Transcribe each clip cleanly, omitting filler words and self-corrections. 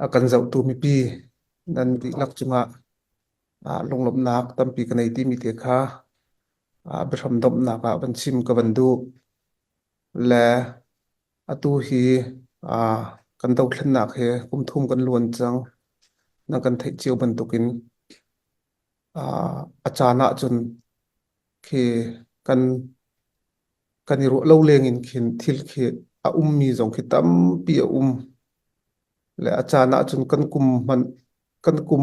A kan zohtu mipi nan dihlak cungah lunglawmhnak tampi ka nei timi te kha biahram domhnak ah van chim ka van duh. Le atu hi kan dothlennak hi kum thum kan luan cang. Nan kan theih cio bantukin a caan ahcun khi kan kan i ruah lo leng in khin thil khi a ummi zong khi tampi a um. Le a caan ahcun kan kum hmanh kan kum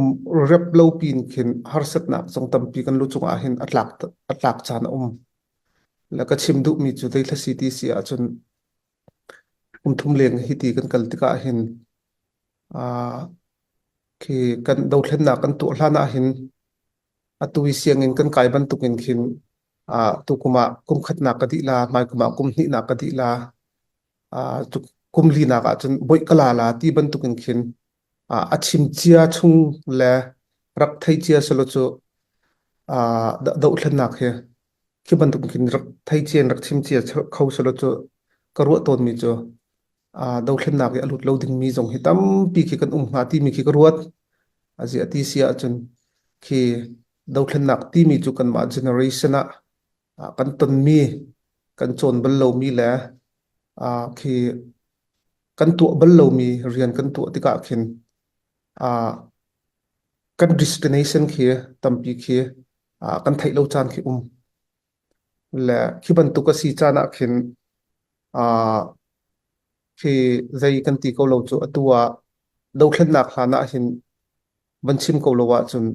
rep lo pin khin harsatnak zong tampi kan lu cungah hin a tlak a tlak caan a um. Le ka chim duhmi cu zeithla si ti si ahcun kum thum leng hi ti kan kal tikah hin uh, khi kan dothlennak kan tuah hlan ah hin atu i sianginn kan kai bantukin khin uh, tu kum ah kum khatnak ka dih la hmai kum ah kum hnihnak ka dih la uh, tu kum linak ah cun boih ka la la ti bantukin khin uh, a chim cia chung le rak thei cia selo cu uh, dohthlennak hi khi bantuk khin rak thei cia in rak chim cia kho selo cu ka ruah tawnmi cu uh, dothlennak i a lut lo dingmi zong hi tampi khi kan um hnga timi khi ka ruat. Azi ati si ahcun khi dothlennak timi cu kanmah generation ah uh, kan tonmi kan cawn bal lomi le uh, khi kan tuah bal lomi rian kan tuah tikah khin uh, kan destination khi tampi khi uh, kan theih lo caan khi um le khi bantuk a si caan ah khin uh, khi zei kan ti ko lo cu atu ah dothlennak hlan ah hin van chim ko lo ahcun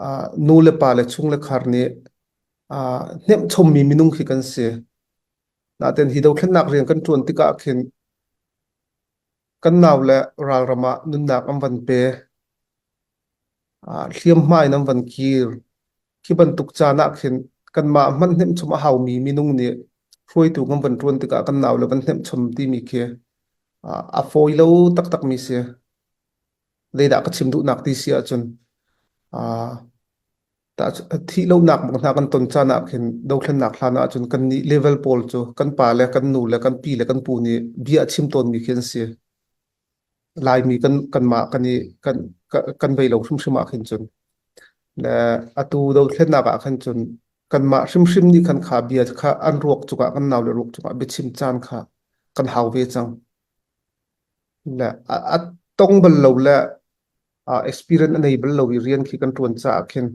uh, nu le pa le chung le khar nih uh, hnemhchommi minung khi kan si. Naten hi dothlennak rian kan ṭuan tikah khin kan nau le ralram ah nunnak an van pe. Uh, hliamhma in an van kir. Khi bantuk caan ah khin kanmah hmanh hnemhchom a haumi minung nih hruaitu kan van ṭuan tikah kan nau le van hnemhchom timi khi uh, a fawi lo taktakmi si. Zeidah ka chim duhnak ti si ahcun uh, thih lonak bang hna kan ton caan ah khin dothlennak hlan ahcun kan nih level pawl cu kan pa le kan nu le kan pi le kan pu nih bia a chim tawnmi khi an si. Laimi kan kanmah kan i kan kan vei lo hrimhrim ah khin cun le atu dothlennak ah khan cun kanmah hrimhrim nih khan kha bia kha an ruak cungah kan nau le ruak cungah biachim caan kha kan hau ve cang. Le a, a tong bal lo le uh, experience a nei bal lo i rian khi kan ṭuan caah khin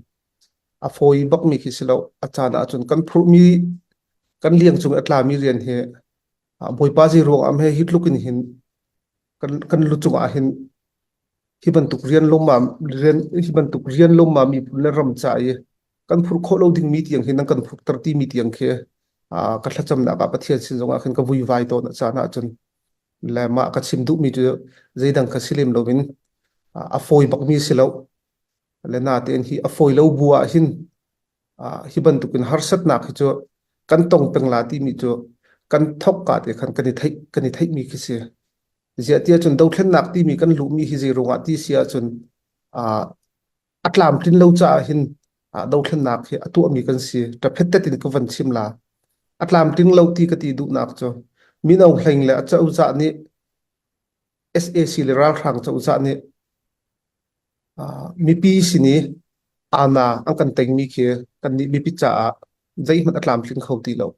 a fawi bakmi khi si lo. A caan ahcun kan phurhmi kan liang cung i a tlami rian hi uh, Bawipa zei ruangah he hi tluk in hin kan kan lu cungah hin hi bantuk rian lawmmam rian hi bantuk rian lawmmam miphun le ram ca i kan phurh khawh lo dingmi tiang hin nan kan phurhter timi tiang khi uh, ka thlacamnak ah Pathian sin zongah khin ka vuivai tawn a caan ahcun le mah ka chim duhmi cu zeidang kha si lem loin a fawi bakmi si lo le natein hi a fawi lo bu ah hin hi bantukin harsatnak hi cu kan tong peng la timi cu kan thok ka te khan kan i theih kan i theihmi khi si ziah tiah cun dothlennak timi kan luhmi hi zei ruangah ti si ahcun a tlamtlin lo caah hin dothlennak hi a tuahmi kan si. Ṭaphet in ka van chim la. A tlamtling lo ti ka ti duhnak cu mino hleng le a cozah nih SAC le ralhrang cozah nih mipi sin i ana an kan tengmi khi kannih mipi caah zeihmanh a tlamtling kho ti lo.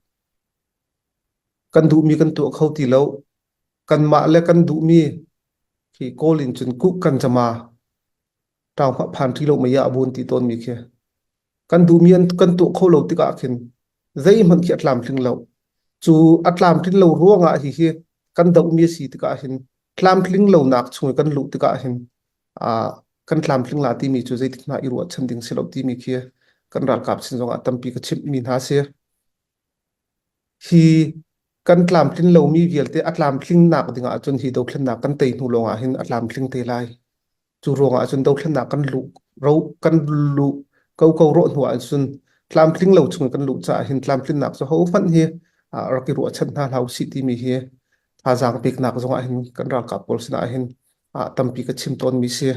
Kan duhmi kan tuah kho ti lo. Kanmah le kan duhmi khi Kawl in cun kuh kan jama ṭau hmah phan ṭi lo mei ah a bun ti tawnmi khi kan duhmi an kan tuah kho lo tikah khin zeihmanh khi a tlamtling lo cu a tlamtlin lo ruangah hi hi kan dohmi a si tikah hin tlamtling lonak chung i kan luh tikah hin uh, kan tlamtling la timi cu zeitik hna i ruahchan ding si lo timi khi kan ralkap sin zongah tampi ka chimhmi hna si hi kan tlamtlin lomi vialte a tlamtlingnak dingah cun hi dothlennak kan tei hnu lawngah hin a tlamtling te lai Cu ruangah cun dothlennak kan luh ro kan luh ko ko rawh hnu ahcun tlamtling lo chung kan luh caah hin tlamtlinnak cu hohmanh hi rak i ruahchan hna hlah usih timi hi thazaang peknak zongah hin kan ralkap pawl sinah hin tampi ka chim tawnmi si.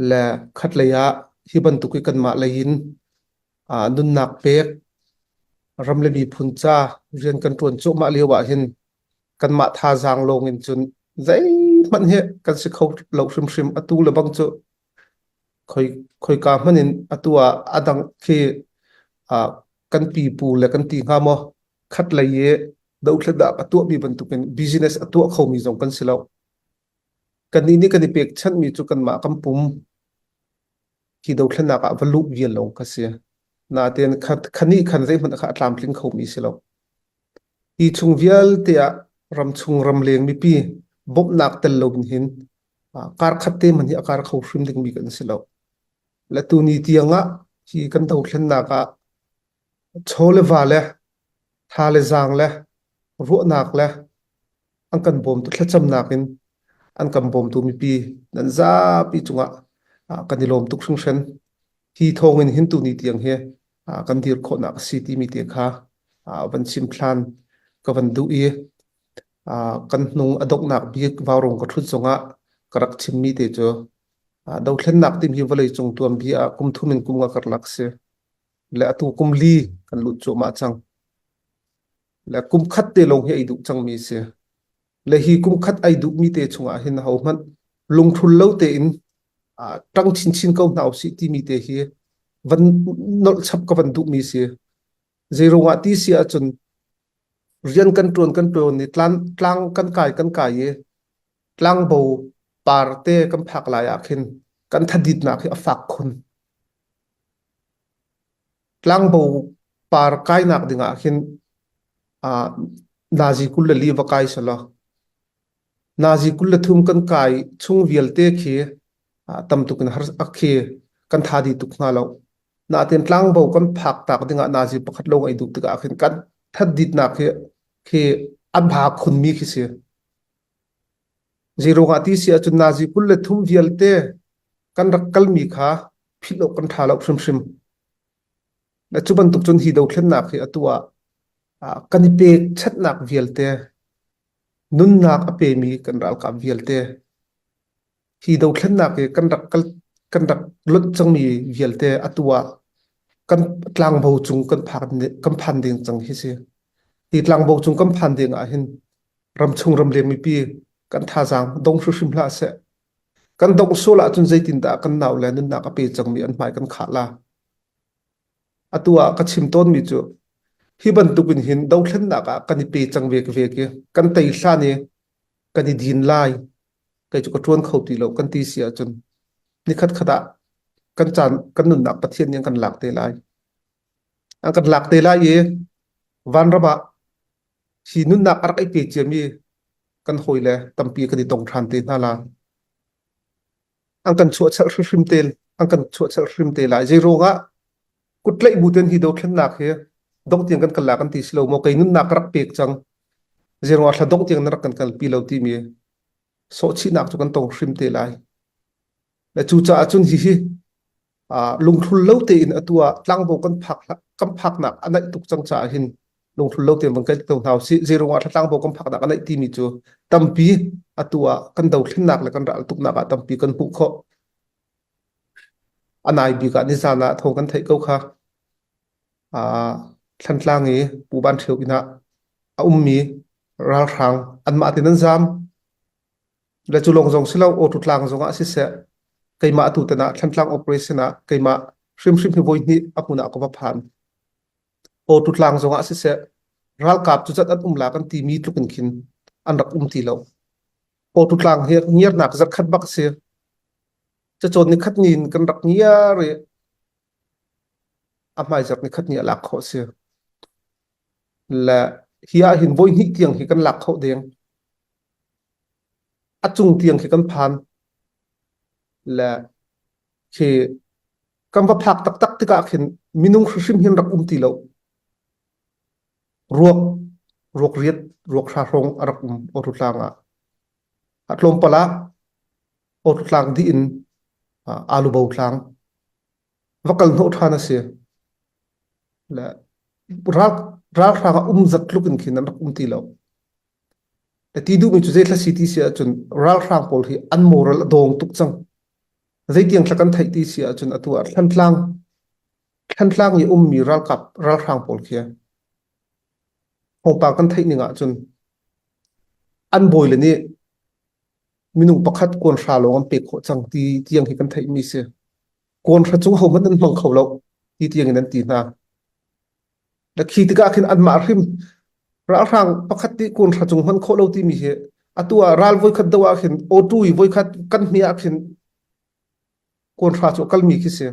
Le khatlei ah hi bantuk i kanmah lei in nunnak pek ram le miphun ca rian kan ṭuan cuahmah lio ah hin kanmah thazaang lawng in cun zeihmanh. hmanh hi kan si kho lo hrimhrim. Atu le bang cu khoi khoika hmanh in atu ah a dang khi kan pipu le kan ti hnga maw khat lei i dothlatnak a tuahmi bantukin business a tuah khomi zong kan si lo. Kannih nih kan i pekchanhmi cu kanmah kan pum hi dothlatnak ah va luh vial lawng kha si. Nain khanih khan zeihmanh kha a tlamtling khomi si lo. Hi chung vialte ah ramchung ramleng mipi bawmhnak tel loin hin kar khat te hmanh hi a kar kho hrim dingmi kan si lo. Le tuni tiang ah hi kan dothlennak ah chaw le va le tha le zaang le ruahnak le an kan bawmtu thlacamnak in an kan bawmtu mipi nan zapi cungah kan i lawm tuk hringhran. Hi thawngin hin tuni tiang hi kan dir khawhnak a si timi te kha van chim thlan ka van duh i kan hnung a donghnak bik vaurung ka ṭhut zongah ka rak chimmi te cu dothlennak timi hi vawleicung tuanbia ah kum thum in kum nga karlak si le atu kum li kan lut cuahmah cang. Le kum khat te lawng hi ei duh cangmi si. Le hi kum khat ai duhmi te chungah hin ahohmanh lungthul lo tein ṭang chinchin ko hna usih timi te hi van nolh chap ka van duhmi si. Zeiruangah ti si ahcun rian kan ṭuan kan ṭuan i tlang, tlang kan kai kan kai i tlangbo par te kan phak lai ah khin kan thaditnak hi a fak khun. Tlangbo par kainak dingah khin nazi 24 va kai selaw nazi 23 kan kai chung vialte khi tam tuk in har khi kan tha di tuk hnga lo. Natin tlangbo kan phak tak dingah nazi pakhat lawng ai duh tikah khin kan thatditnak khi khi a bha khunmi khi si. Zeiruangah ti si ahcun nazi 23 vialte kan rak kalmi kha philh awk kan ṭha lo hrimhrim. Le cu bantuk cun hi dothlennak hi atu ah kan i pekchanhnak vialte, nunnak a pemi kan ralkap vialte, hi dothlennak hi kan rak kal kan rak lonh cangmi vialte atu ah kan tlangbo cung kan phak kan phan ding cang hi si. Hi tlangbo cung kan phan ding ah hin ramchung ramleng mipi kan thazaang dong hrimhrim hlah seh. Kan dongh sual ahcun zeitindah kan nau le nunnak a pe cangmi an hmai kan khah la? Atu ah ka chim tawnmi cu hi bantuk in hin dothlennak ah kan i pe cang ve ve i kan tei hlan i kan i din lai kei cu ka ṭuan kho ti lo kan ti si ahcun nikhat khat ah kan caan kan nunnak Pathian nih an kan lak te lai. An kan lak te lai i vanram ah hi nunnak a rak i pe ciami kan hawile tampi kan i tong ṭhan te hna la. An kan chuahchalh hrimhrim te an kan chuahchalh hrim te lai. Zeiruangah kutlaih bu ten hi dothlennak hi dongh tiang kan kal la kan ti si lo maw kei nunnak ka rak pek cang. Zeiruangah thla dongh tiang na rak kan kalpi lo timi sawhchihnak cu kan tong hrim te lai. Le cucaah cun hihi lungthlul lo tein atu ah tlangbo kan phak kan phaknak a naih tuk cang caah hin lungthlul lo tein van kan to hna usih zeiruangah tlangbo kan phaknak a naih timi cu tampi atu ah kan dothlennak le kan ral tuknak ah tampi kan hmuh khawh a nai bik ah nizan ah thawng kan theih ko kha Thlantlang i Pu Van Ṭhio inn ah a ummi ralhrang anmah tin an zaam Le cu lawng zong si lo auto tlang zong ah siseh keimah tu tan ah Thlantlang operation ah keimah hrimhrim hi voi hnih a hmun ah ka va phan. Auto tlang zong ah siseh ralkap cu zat an um la kan timi tluk in khin an rak um ti lo. Auto tlang hi ngiarnak zarkhat bak si. Cacawn ni khat ni in kan rak ngiar i a hmaizarh ni khat ni a lak khawh si. Le hi ah hin voi hnih tiang hi kan lak khawh deng. A cung tiang khi kan phan. Le khi kan va phak taktak tikah khin minung hrimhrim hin rak um ti lo. Ruak ruak riat ruak hra hrawng a rak um awrutlang ah. A tlawmpal ah awrutlang dih in alubo tlang va kal hnawh ṭhan a si. Le ral ralhrang ah um zat tluk in khin an rak um ti lo. Na ti duhmi cu zeithla si ti si ahcun ralhrang pawl hi an moral a dawng tuk cang. Zeitiang thla kan theih ti si ahcun atu ah Thlantlang Thlantlang i ummi ralkap ralhrang pawl khi thawngpang kan theih ning ahcun an bawile nih. Minung pakhat kuan hra lawng an pek khawh cang ti tiang hi kan theihmi si. Kuan hra cu hohmanh an hmang kho lo ti tiang in an ti hna. Le khi tikah khin anmah hrim ralhrang pakhat nih kuan hra cung hman khawh lo timi hi atu ah ral voikhat do ah khin auto i voikhat kan hmi ah khin kuan hra cu a kalmi khi si.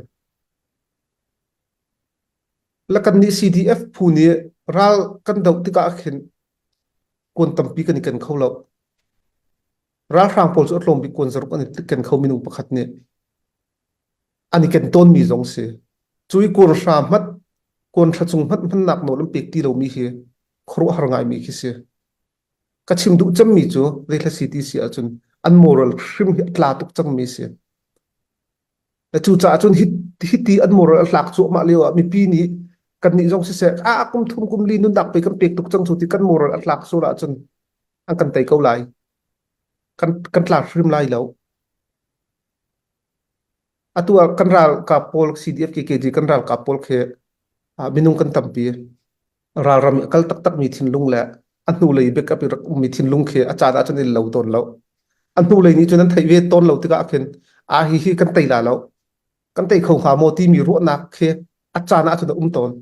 Le kan nih CDF phu nih ral kan doh tikah khin kuan tampi kan i ken kho lo. Ralhrang pawl cu a tlawm bik kuan zaruk an i ken kho minung pakhat nih an i ken tawnmi zong si. Cu i kuan hra hmat kuan hra cung hmanh hmannak nawl an pek ti lomi hi khuaruahhar ngaimi khi si. Ka chim duh cemmi cu zeithla si ti si ahcun an moral hrim hi a tla tuk cangmi si. Cucaah cun hiti an moral a hlak cuahmah lio ah mipi nih kannih zong siseh a kum thum kum li nunnak pe kan pek tuk cang cu ti kan moral a hlak sual ahcun an kan tei ko lai. Kan kan tla hrim lai lo. Atu ah kan ralkap pawl CDF KKG kan ralkap pawl khi minung kan tampi. Ralram i a kal taktakmi thinlung le a hnulei backup i rak ummi thinlung khi a caan ahcun in lo tawn lo. A hnulei nih cun an theih ve tawn lo tikah khin a hi hi kan tei la lo. Kan tei kho hnga maw timi ruahnak khi a caan ahcun a um tawn.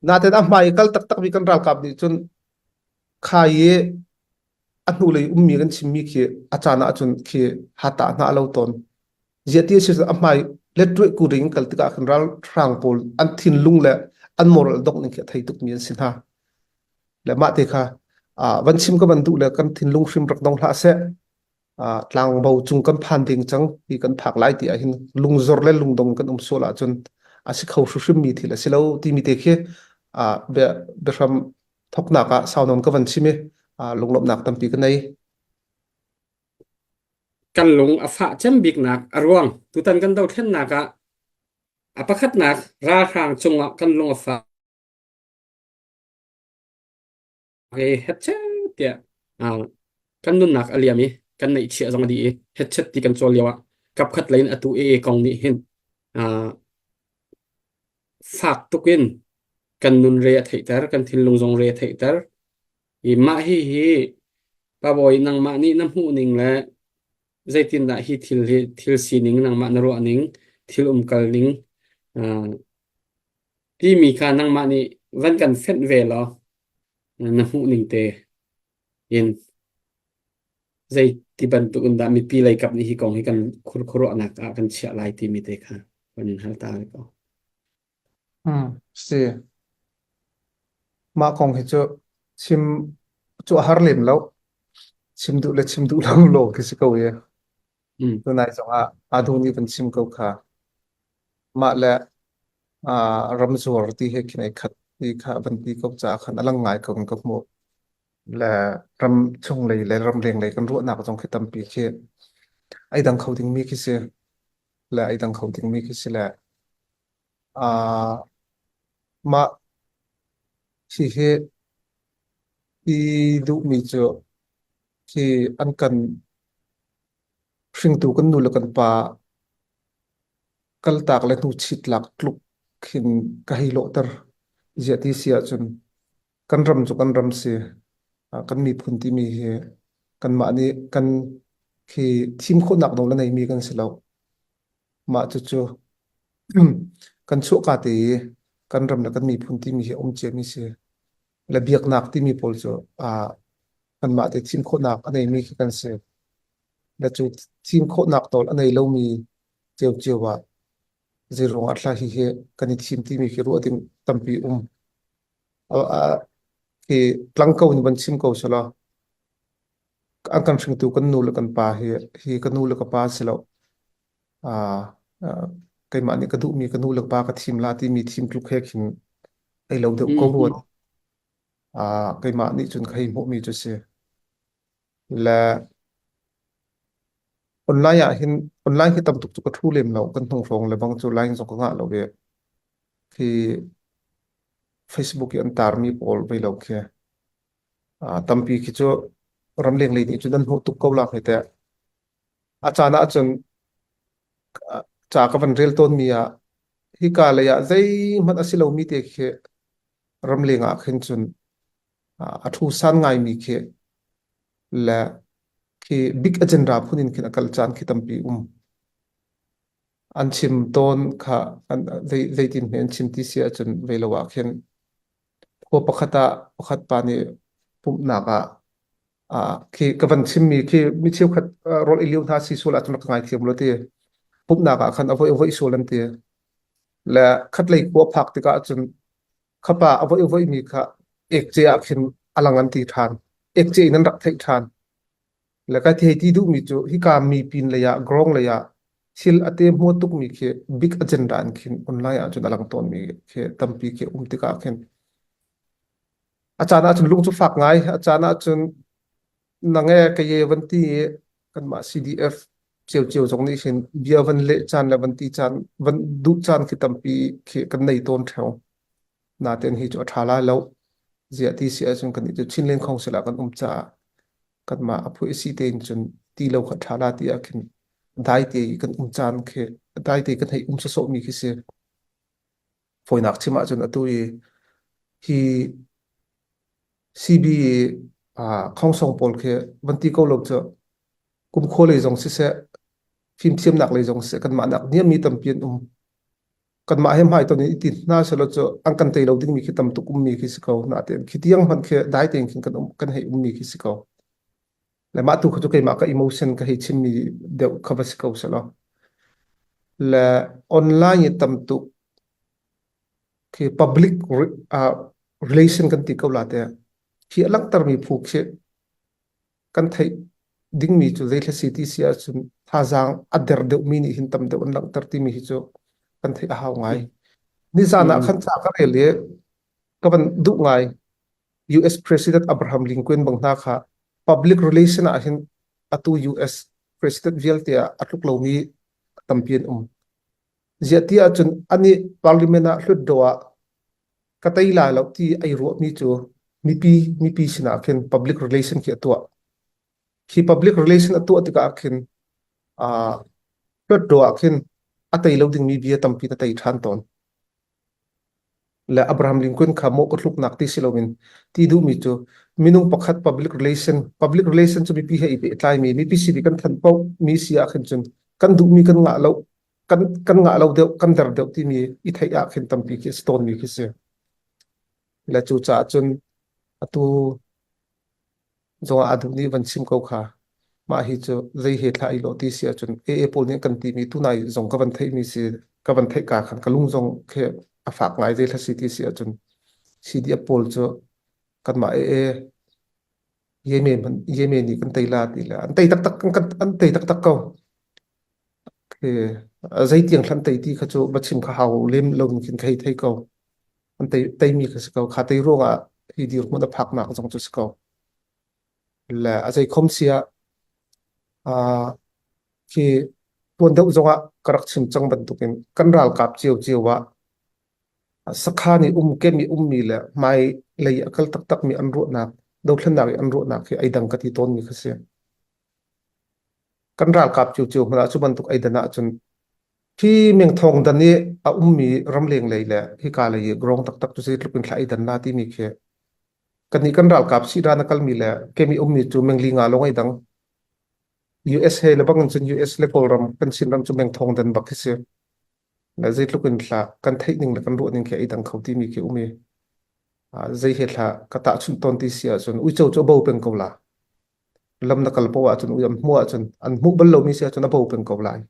Nain a hmai i kal taktakmi kan ralkap nih cun khai i a hnulei ummi kan chimmi khi a caan ahcun khi hata hna a lo tawn. Ziah ti a si a hmai letruih ku ding kal tikah khan ralhrang pawl an thinlung le an moral dongh ning khi a thei tukmi an si hna. Le mah te kha van chim ka van duh le kan thinlung hrim rak dong hlah seh. Tlangbo cung kan phan ding cang hi kan phak lai ti ahhin lungzor le lungdong kan um sual ahcun a si kho hrimhrim mi thil a si lo timi te khi bia biahram thoknak ah sau nawn ka van chim i lunglawmhnak tampi ka nei. Kan lung a fah cem biknak a ruang tutan kan dothlennak ah a pakhatnak ralhrang cungah kan lung a fah i hetchet tiah kan nunnak a liam i kan neihchiah zong a dih i hetchet ti kan cawl lio ah kapkhat lei in atu AA kong nih hin fak tuk in kan nun re a theihter kan thinlung zong re a theihter i mah hi hi Pabawi nangmah nih na hmuh ning le zeitindah hi thil hi thil sining nangmah na ruah ning thil umkal ning timi kha nangmah nih van kan fenh ve law na hmuh ning te in zei ti bantuk in dah mipi lei kap nih hi kong hi kan khurkhuruahnak ah kan chiah lai timi te kha kan in hal ta ko. Hmm, si. Mah kong hi cu chim cu a har lem lo. Chim duh le chim duh lo lawng khi si ko i. Tunai zong ah aa duh nih van chim ko kha. Mah le ramzuar ti he khin ai khat ti kha van ti ko caah khan a lang ngai ko in ka hmuh. Le ram chung lei le ramleng lei kan ruahnak zong khi tampi khi ai dang kho dingmi khi si. Le ai dang kho dingmi khi si le mah hihi i duhmi cu khi an kan hringtu kan nu le kan pa kaltak le hnuchit lak tluk khin ka hei lawhter. Ziah ti si ahcun kan ram cu kan ram si. Kan miphun timi hi kanmah nih kan khi thim khawhnak nawl a neimi kan si lo. Mah cucu kan chuahka te i kan ram le kan miphun timi hi a um ciami si. Le biaknak timi pawl cu kanmah te thim khawhnak a neimi khi kan si. Le cu thim khawhnak nawl a nei lomi ciocio ah zeiruang ah thla hihi kan i thim timi khi ruah ding tampi um. Khi tlang ko in van chim ko selaw an kan hringtu kan nu le kan pa hi hi ka nu le ka pa si lo. Keimah nih ka duhmi ka nu le ka pa ka thim la timi thim tluk he khin ei lo deuh ko rua. Keimah nih cun ka hei hmuhmi cu si. Le online ah hin online hi tam tuk cu ka thu lem lo kan hnung hrawng le bang cu line zong ka ngah lo ve. Khi Facebook i an tarmi pawl vei lo khi tampi khi cu ramleng lei nih cun an hmuh tuk ko la hei teh. A caan ah cun ca ka van rel tawnmi ah hika lei ah zeihmanh a si lomi te khi ramleng ah khin cun a thu san ngaimi khi le Khi big agenda phun in khin a kal caan khi tampi um. An chim tawn kha an zei zeitin hme an chim ti si ahcun vei lo ah khin khua pakhat ah pakhat pa nih pumhnak ah khi ka van chimmi khi mi cheukhat rawl i liu hna si sual ahcun rak ka ngaithiam law ti. Pumhnak ah khan a voi a voi sual an ti. Le khatlei khua phak tikah cun khapa a voi a voimi kha ekce ah khin a lang an ti ṭhan. Ekce in an rak theih ṭhan. Le ka thei ti duhmi cu hika mi pin lei ah grong lei ah thil a te hmuat tukmi khi big agenda in khin online ahcun a lang tawnmi khi tampi khi um tikah khin a caan ahcun lung cu fak ngai a caan ahcun nang e ka ye van ti i kanmah CDF ciocio zong nih hin bia van leh caan le van ti caan van duh caan khi tampi khi kan nei tawn ṭheo. Natein hi cu a ṭha lai lo. Ziah ti si ahcun kan nih cu Chinland Council ah kan um caah kanmah a phui si tein cun ti lo kha ṭha la ti ah khin dai te i kan um caan khi dai te kan hei um sawsawhmi khi si. Fawinak chim ahcun atu i hi CB khongsong pawl khi van ti ko lo cu kumkhua lei zong siseh fimthiamnak lei zong siseh kanmah nak niammi tampi an um. Kanmah he hmaiton in i ti hna selaw cu an kan tei lo dingmi khi tam tuk ummi khi si ko. Natein khi tiang hmanh khi dai tein khin kan um kan hei ummi khi si ko. Le mah tu kha cu keimah ka emotion ka hei chimmi deuh kha va si ko selaw. Le online i tam tuk khi public relation kan ti ko la te khi a langhtermi phu khi kan theih dingmi cu zei si ti si ahcun thazaang a der deuhmi nih hin tam deuh an langhter timi hi cu kan theih a hau ngai. Nizan ah khan ca ka rel i ka van duh ngai. US President Abraham Lincoln bang hna kha public relation ah hin atu US President vialte ah a tluk lomi tampi an um. Ziah ti ahcun anih parliament ah hlutdaw ah ka tei lai lo ti ai ruahmi cu mipi mipi sinah khin public relation khi a tuah. Khi public relation a tuah tikah khin uh, hlutdaw ah khin a tei lo dingmi bia tampi na tei ṭhan tawn. Le Abraham Lincoln kha mawh ka tluknak ti si loin ti duhmi cu minung pakhat public relation public relation cu mipi he i pehtlaimi mipi sin i kan thanh paoh mi si ah khin cun kan duhmi kan ngah lo kan kan ngah lo deuh kan der deuh timi i theih ah khin tampi khi a si tawnmi khi si. Le cu caah cun atu zongah a duh nih van chim ko kha. Mah hi cu zei he thla i lawh ti si ahcun AA pawl nih kan timi tunai zong ka van theihmi si ka van theih ka khan ka lung zong khi a fak ngai zei thla si ti si ahcun CDF pawl cu kanmah AA Yemen Yemen nih kan tei la ti le an tei taktak kan an tei taktak ko. Khi zeitiang hlan tei ti kha cu va chim kha hau lem lo in khin thei thei ko. An tei teimi kha si ko. Kha tei ruangah hi dirhmun a phaknak zong cu si ko. Le a zei khom si ah khi tuan deuh zongah ka rak chim cang bantukin kan ralkap ciocio ah sakhan i um kem i ummi le hmai lei a kal taktakmi an ruahnak dothlennak i an ruahnak hi ai dang ka ti tawnmi kha si. Kan ralkap ciocio hmanh ah cu bantuk ei dan ahcun khi mengthong dan i a ummi ramleng lei le hika lei i grong taktak cu zeitluk in thla ei dan la timi khi kannih kan ralkap sihran a kalmi le kemi ummi cu mengli nga lawng ei dang. US he le bang in cun US le Kawlram kan Chinram cu mengthong dan bak khi si. Le zeitluk in thla kan theih ning le kan ruah ning khi ei dang kho timi khi um i zei he thla ka tahchunh tawn ti si ahcun uico cu a bo peng ko la. Lam na kal poah ahcun ui an hmuh ahcun an hmuh bal lomi si ahcun a bo peng ko lai.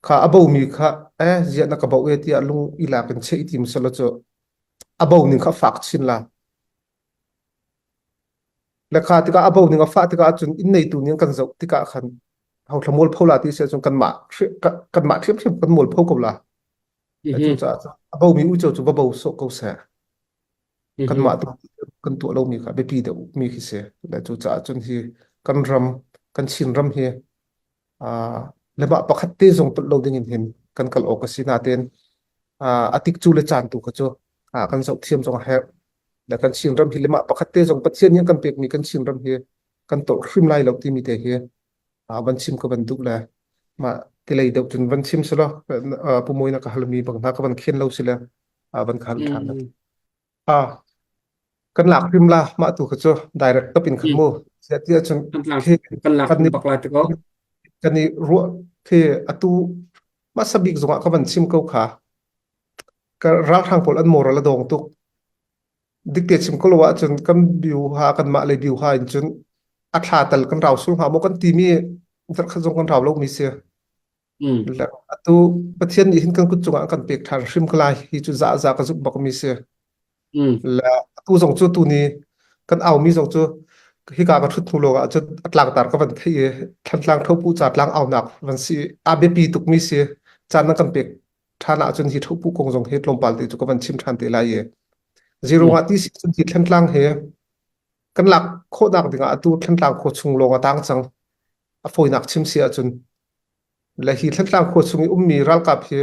Kha a bomi kha eh ziah na ka bo e tiah lung i lak in cheh i tim selaw cu a bo ning kha fak chin la. Le kha tikah a bo ning a fah tikah cun inn neitu nih an kan zoh tikah khan ho thla mualpho la ti si ahcun kanmah kanmah ṭhiamṭhiam kan mualpho ko la. Cucaah a bomi uico cu va bo sawh ko seh. Kanmah tu kan tuah lomi kha biapi deuh mi khi si. Le cucaah cun hi kan ram kan Chin ram hi le mah pakhat te zong tolh lo ding in hin kan kal awk a si natein a tikcu le caan tu kha cu kan zoh thiam zong a herh. Le kan Chin ram hi le mah pakhat te zong Pathian nih a kan pekmi kan Chin ram hi kan tolh hrim lai lo timi te hi van chim ka van duh le mah tilei deuh cun van chim selaw pu Mawi na ka halmi bang hna ka van khen lo si le van ka hal ṭhan. Ah. Kan lak hrim la mah tu kha cu direct top in khan mu. Ziah ti ahcun Kan lak khi kan lak kan i bak lai te ko. kan i ruah khi atu hmasa bik zongah ka van chim ko kha. Ka ralhrang pawl an moral a dawng tuk. Dikte chim ko lo ahcun kan biu ha kanmah lei biu ha in cun a thla tal kan rau sul hnga maw kan timi zarhkhat zong kan rau lomi si. Mm. Atu Pathian nih hin kan kut cungah kan pek ṭhan hrim ko lai hi cu za za ka zumh bakmi si. Mm. Le atu zong cu tuni kan aumi zong cu hika ka ṭhut hnu lawng ah cun a tlangtar ka van theih i Thantlang Thopu ca tlang aunak van si a biapi tukmi si caan nan kan pek ṭhan ahcun hi Thopu kong zong hi tlawmpal te cu ka van chim ṭhan te lai i zero ah ti si cun hi Thantlang he kan lak khawhnak dingah atu Thantlang khua chung lawng a tang cang a fawinak chim si ahcun le hi Thantlang khua chung i ummi ralkap hi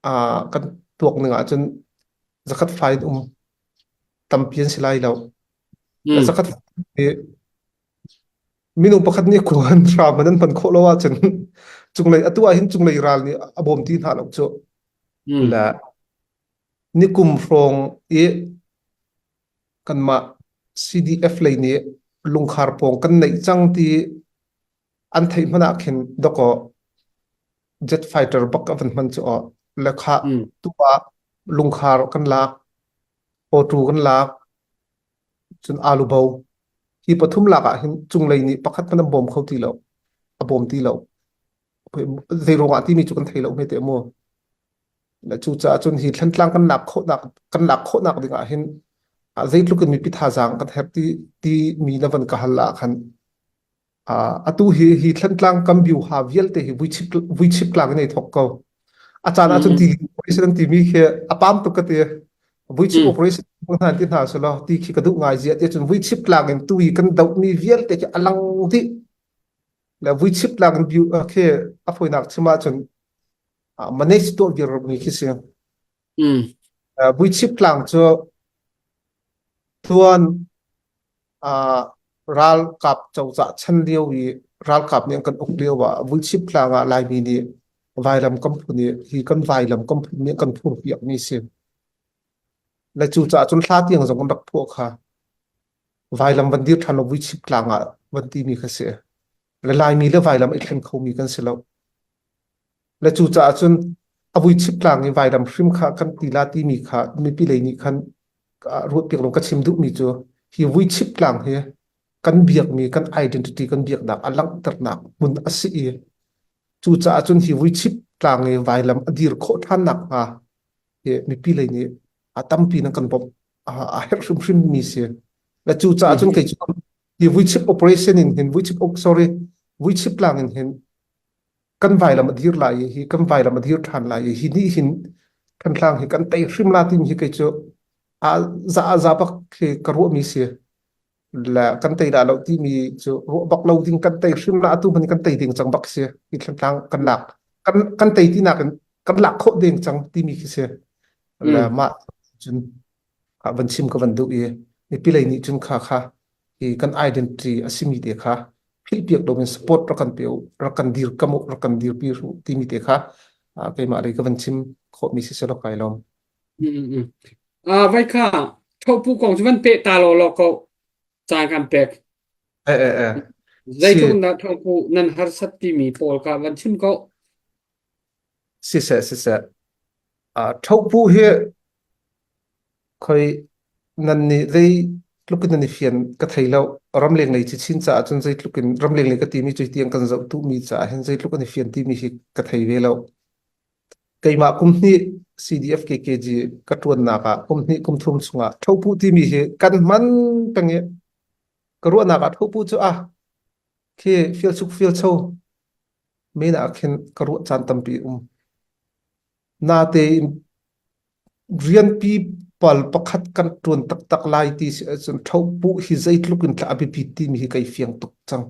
uh, kan tuak ning ahcun zakhat fai in um tampi an si lai lo. Mm. Zakhat hi minung pakhat nih kuan hram an hman khawh lo ahcun cunglei atu ah hin cunglei ral nih a bawm ti hna lo cu. Mm. Le nikum hrawng i kanmah CDF lei nih lungkhar pawng kan neih cang ti an theih hmanh ah khin dawkaw jet fighter bak a van hman cu aw le khah Mm. tu ah lungkhar kan lak auto kan lak cun alu bo hi pathum lak ah hin cunglei nih pakhat hmanh an bawm kho ti lo a bawm ti lo zei ruangah timi cu kan thei lo hme te mu le cucaah cun hi Thantlang kan lak khawhnak kan lak khawhnak ding ah hin zeitluk in mipi thazaang kan herh ti ti mi na van ka hal ah khan Atu hi hi Thlantlang kam ha vialte hi vuichip vuichip tlang in ei thok ko. A caan ahcun Mm. ti operation an timi khi a pam tuk ka ti. Vuichip Mm. operation hna ti hna selaw ti khi ka duh ngai zia ti cun vuichip tlang in tu i kan dohmi vialte khi a lang dih. Le vuichip tlang in view khi a fawinak chim ahcun manage tuah viar mi khi si. Mm. Vuichip tlang cu tuan Ralkap cozah chan lio i ralkap nih an kan uk lio ah Vulchip tlang ah Laimi nih vailam kan phun i hi kan vailam kan phun nih kan phur piakmi si. Le cucaah cun hla tiang zong kan rak phuah kha. Vailam van dir ṭhan lo Vuichip tlang ah van timi kha si. Le Laimi le vailam i thlen khomi kan si lo. Le cucaah cun a vuichip tlang i vailam hrim kha kan ti la timi kha mipi lei nih khan ruahpiak lo ka chim duhmi cu hi vuichip tlang hi kan biakmi kan identity kan biaknak a langhternak hmun a si i cucaah cun hi vuichip tlang i vailam a dir khawh ṭhan nakhnga hi mipi lei nih a tampi nan kan bawmh a herh hrimhrim mi si. Le cucaah cun kei cu hi vuichip operation in hin vuichip sorry vuichip tlang in hin kan vailam a dir lai i hi kan vailam a dir ṭhan lai i hi nih hin Thantlang hi kan tei hrim la timi hi kei cu a za a za bak khi ka ruahmi si le kan tei dah lo timi cu ruah bak lo ding kan tei hrim la atu hman kan tei ding cang bak si hi Thantlang kan lak kan kan tei ti nak in kan lak khawh ding cang timi khi si le mah cun van chim ka van duh i mipi lei nih cun kha kha hi kan identity a simi te kha philhpiak loin support rak kan pe u rak kan dir kam u rak kan dirpi u timi te kha keimah lei ka van chim khawhmi si selaw kai lawm. Vai kha thopu kong cu van pe ta law law ko caan kan pek. Eh eh eh. Zeitluk na thopu nan harsat timi pawl kha van chim ko. Siseh siseh. Thopu hi Khoi nan nih zeitluk in nan i fian ka thei lo. Ramleng lei chin caah cun zeitluk in ramleng lei ka timi cu tiang kan zoh tuhmi caah hin zeitluk an i fian timi hi ka thei ve lo. Keimah kum hnih CDF KKG ka ṭuannak ah kum hnih kum thum chungah thopu timi hi kan hman peng i ka ruahnak ah thopu cu ah khi fial chuk fial cho men ah khin ka ruah caan tampi um. Natein rianpi pal pakhat kan ṭuan taktak lai ti si ahcun ṭhohpuh hi zeitluk in thla a biapit timi hi kai fiang tuk cang.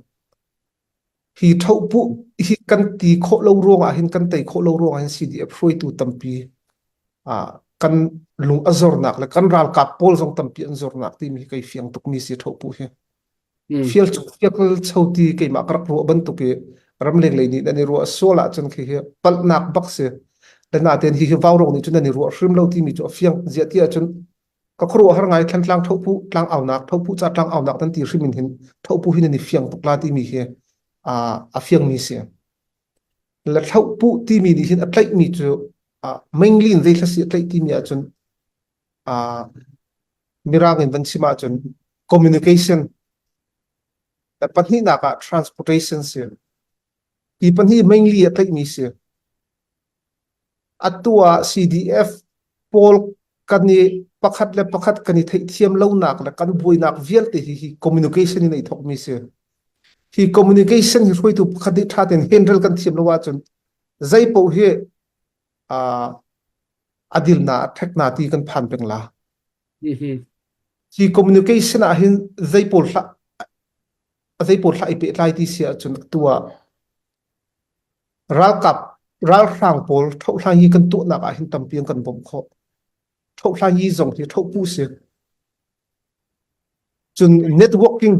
Hi ṭhohpuh hi kan ti khawh lo ruangah hin kan tei khawh lo ruangah hin CDF hruaitu tampi ah kan lung a zornak le kan ralkap pawl zong tampi an zornak timi hi kai fiang tukmi si ṭhohpuh hi. Mm. Fial fial cho ti keimah ka rak ruah bantuk i ramleng lei nih nan i ruah sual ahcun khi hi palhnak bak si. Le natein hi hi vaurong nih cun nan i ruah hrim lo timi cu a fiang ziah ti ahcun. Ka khuaruahhar ngai Thantlang thopu tlangaunak thopu ca tlangaunak nan ti hrim in hin thopu hi nan i fiang tuk la timi hi a fiangmi si. Le thopu timi nih hin a tlaihmi cu mainly in zei si a tlaih timi ahcun mirang in van chim ahcun communication le pahnihnak ah transportation si. Hi pahnih mainly a tlaihmi si. Atu ah CDF pawl kan i pakhat le pakhat kan i theihthiam lonak le kan buainak vialte hi hi communication in ai thawkmi si. Hi communication hi hruaitu pakhat nih ṭha tein handle kan thiam lo ahcun zei paoh hi uh, a dilna a ṭhekna ti kan phan peng la. Hi communication ah hin zei pawl hlah zei pawl hlah i pehtlai ti si ahcun atu ah Ralkap ralhrang pawl ṭhohhlanyi kan tuahnak ah hin tampi an kan bawmh khawh. Ṭhohhlanyi zong hi ṭhohpu si. Cun networking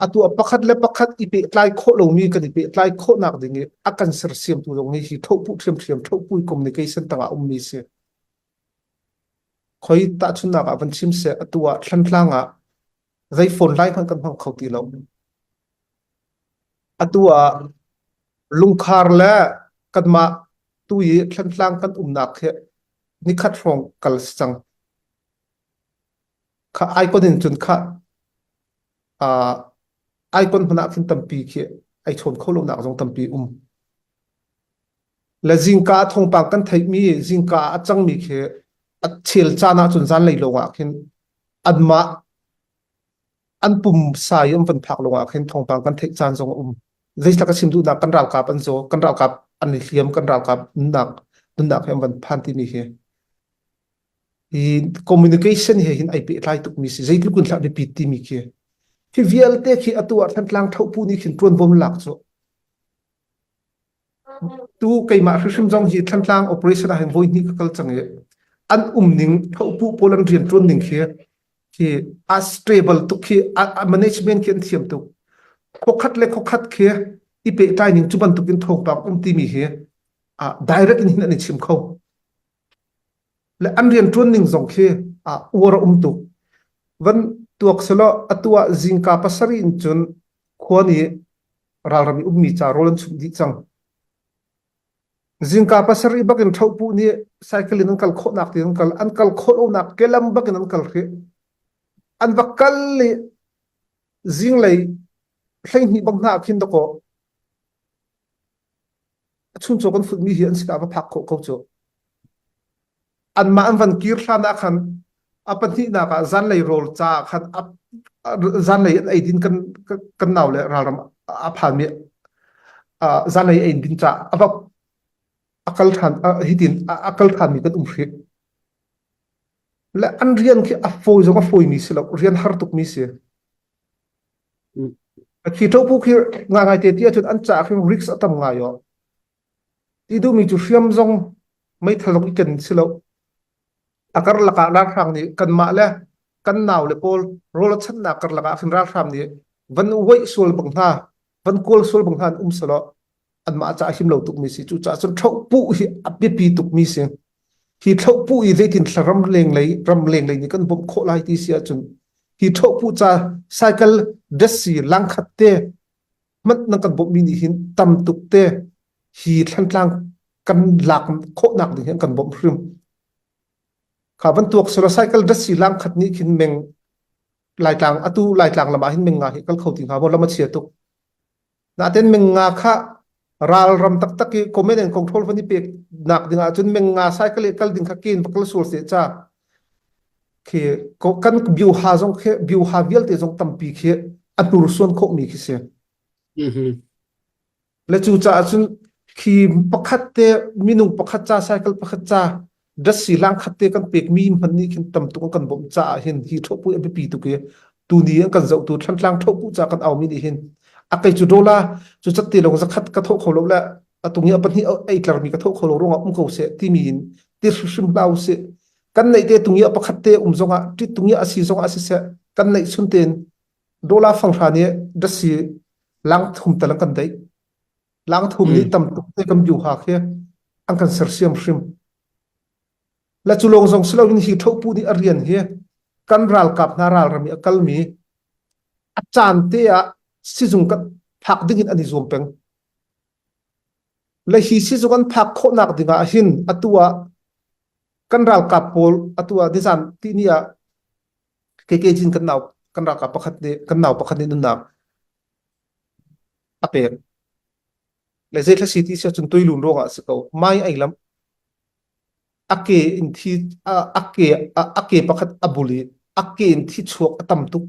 atu ah pakhat le pakhat i pehtlai khawh lomi kan i pehtlai khawhnak ding i a kan sersiamtu zong hi hi ṭhohpu ṭhiamṭhiam ṭhohpu communication tangah ummi si. Khoi tahchunhnak ah van chim seh atu ah Thlantlang ah zei phone line hmanh kan hmang kho ti lo. Atu ah lungkhar le kanmah tu i Thlantlang kan umnak hi nikhat hrawng kal si cang. Kha icon in cun kha uh, icon hmanh ah khin tampi khi ai chawn kho lonak zong tampi um. Le zingka thawngpang kan theihmi zingka a cangmi khi a chel caan ahcun zanlei lawng ah khin anmah an pumsa i an van phak lawng ah khin thawngpang kan theih caan zong a um. Zeitlak a chim duhnak kan ralkap an zaw, kan ralkap an i hliam, kan ralkap nunnak nunnak he an van phan timi hi hi communication he hin ai pehtlai tukmi si zeitluk in hlah biapit timi khi hi vialte khi atu ah Thantlang thopu nih khin ṭuanvo lak cu Tu keimah hrimhrim zong hi Thantlang operation ah hin voi hnih ka kal cang i an um ning thopu pawl an rian ṭuan ning khi khi a stable tuk khi a management khi an thiam tuk. Khuakhat le khuakhat khi i pehtlai ning cu bantuk in thawngpang um timi hi direct in hin an i chim kho. Le an rian ṭuan ning zong khi uar a um tuk. Van tuak selaw atu ah zingka pasarih in cun khua nih ralram i ummi ca rawl an chumh dih cang. Zingka pasarih bakin ṭhohpuh nih cycle in an kal khawhnak ti an kal an kal khawh lonak kelam bakin an kal hrih. An va kal i zinglei 12 bang hna ah khin dakaw a chuncaw kan futmi hi an sinah va phak khawh ko cu. Anmah an van kir hlan ah khan a pahnihnak ah zanlei rawl ca ah khan zanlei an eidin kan kan nau le ralram a phanmi zanlei eidin ca a va a kal ṭhan hitin a kal ṭhanmi kan um hrih. Le an rian khi a fawi zong a fawimi si lo rian har tukmi si. Khi ṭopu khi ngai te ti ahcun an ca khin risk a tam ngai o. Ti duhmi cu hriam zong meithal zong i ken si lo. A karlak ah ralhrang nih kanmah le kan nau le pawl rawl a chanhnak karlak ah khin ralhrang nih van uaih sual bang hna, van kawl sual bang hna an um selaw anmah caah him lo tukmi si. Cucaah cun ṭhohpuh hi a biapi tukmi si. Hi ṭhohpuh i zeitin thla ram lenglei ram lenglei nih kan bawmh khawh lai ti si ahcun hi ṭhohpuh ca cycle dasi langkhat te hmanh nan kan bawmhmi nih hin tam tuk te hi Thlantlang kan lak khawhnak ding hin kan bawmh hrim. Kha bantuk sila cycle dasi langkhat nih khin meng Laitlang atu Laitlang lam ah hin meng nga hi kal kho ti hnga maw lam a chia tuk. Natin meng nga kha ralram taktak i command and control van i pek nak ding ahcun meng nga cycle i kal ding kha ken va kal sual se cha khi kan biuha zong khi biuha vialte zong tampi khi a hnursuan khawhmi khi si. Le cu caah cun khi pakhat te minung pakhat ca cycle pakhat ca dasi lang khat te kan pekmi hman nih khin tam tuk an kan bawmh caah hin hi ṭhohpu a biapi tuk i tuni an kan zohtu Thantlang ṭhohpu ca kan aumi nih hin a kei cu dola cu cat te lawng zakhat ka thawh kho lo le atung i a pahnih ei tlarmi ka thawh kho lo ruangah um ko seh timi in ti hrimhrim hlah usih kan neih te tung i a pakhat te um zongah ṭit tung i a si zongah siseh kan neih chun tein dola fanghra nih dasi lang thum tal an kan deih lang thum nih tam tuk te kan biu ha khi an kan sersiam hrim. Le cu lawng zong si loin hi thopu nih a rian hi kan ralkap hna ralram i a kalmi a caan te ah sizung kan phak ding in an i zuam peng. Le hi sizung an phak khawhnak ding ah hin atu ah kan ralkap pawl atu ah nizan tihni ah KK Jin kan nau kan ralkap pakhat nih kan nau pakhat nih nunnak a pek. Le zeithla si ti si ahcun tuilun ruangah a si ko. Mai ai lam a ke in thi a ke a ke pakhat a bul i a ke in thi chuak a tam tuk.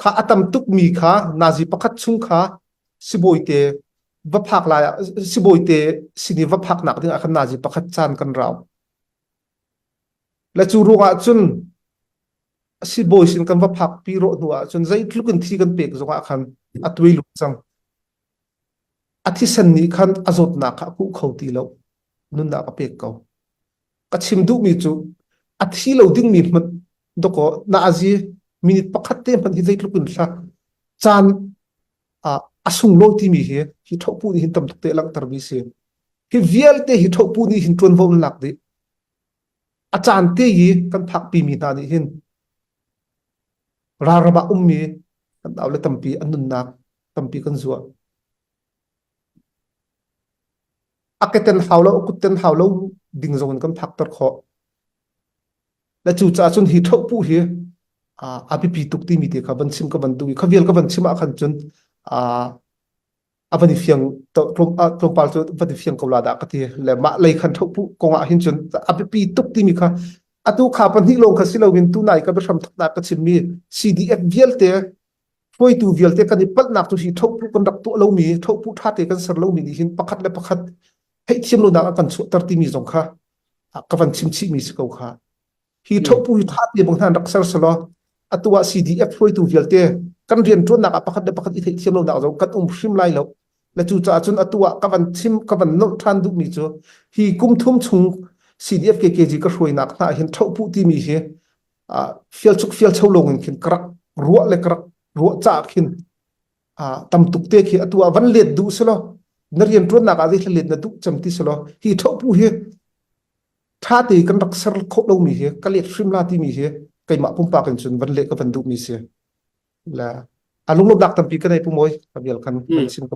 Kha a tam tuk mi kha nazi pakhat chung kha sibawi te va phak lai ah sibawi te sin i va phak nak ding ah khan nazi pakhat caan kan rau. Le cu ruangah cun sibawi sin kan va phak pi rawh hnu ah cun zeitluk in thi kan pek zongah khan a tuai lu cang. A thisen nih khan a zawtnak kha a kuh kho ti lo. Nunnak a pek ko. Ka chim duhmi cu a thi lo dingmi hmanh dawkaw na azi minute pakhat te hmanh hi zeitluk in hla caan a sunglawi timi hi hi thopu nih hin tam tuk te langhtermi si. Hi vialte hi thopu nih hin ṭuanvo an lak dih. A caan te i kan phakpimi hna nih hin ralram ah ummi kan nau le tampi an nunnak tampi kan zuah. A keten hau lo, a kutten hau lo ding zong in kan phakter khawh. Le cucaah cun hi thopu hi a biapi tuk timi te kha van chim ka van duh i kha vial ka van chim ah khan cun a van i fiang tlawmpal cu van i fiang ko la dah ka ti le mah lei khan thopu kong ah hin cun a biapi tuk timi kha atu kha pahnih lawng kha si loin tunai ka biahram thoknak ka chimmi CDF vialte hruaitu vialte kan i palhnak cu hi thopu kan rak tuah lomi thopu ṭha te kan ser lomi nih hin pakhat le pakhat theihthiam lonak a kan chuahter timi zong kha ka van chim chihmi si ko kha hi thopu hi ṭha te bang hna rak ser selaw atu ah CDF hruaitu vialte kan rian ṭuannak ah pakhat le pakhat i theihthiam lonak zong kan um hrim lai lo le cucaah cun atu ah ka van chim ka van nolh ṭhan duhmi cu hi kum thum chung CDF KKG ka hruainak hna hin thopu timi hi fial chuk fial cho lawng in khin ka rak ruah le ka rak ruah caah khin tam tuk te khi atu ah van let duh selaw na rian ṭuannak ah zei let na duh cem ti selaw hi thopu hi ṭha te kan rak ser khawh lomi hi ka let hrim la timi hi keimah pumpak in cun van leh ka van duhmi si la a lunglawmhnak tampi ka nei pu mawi ka vial kan van chim ko.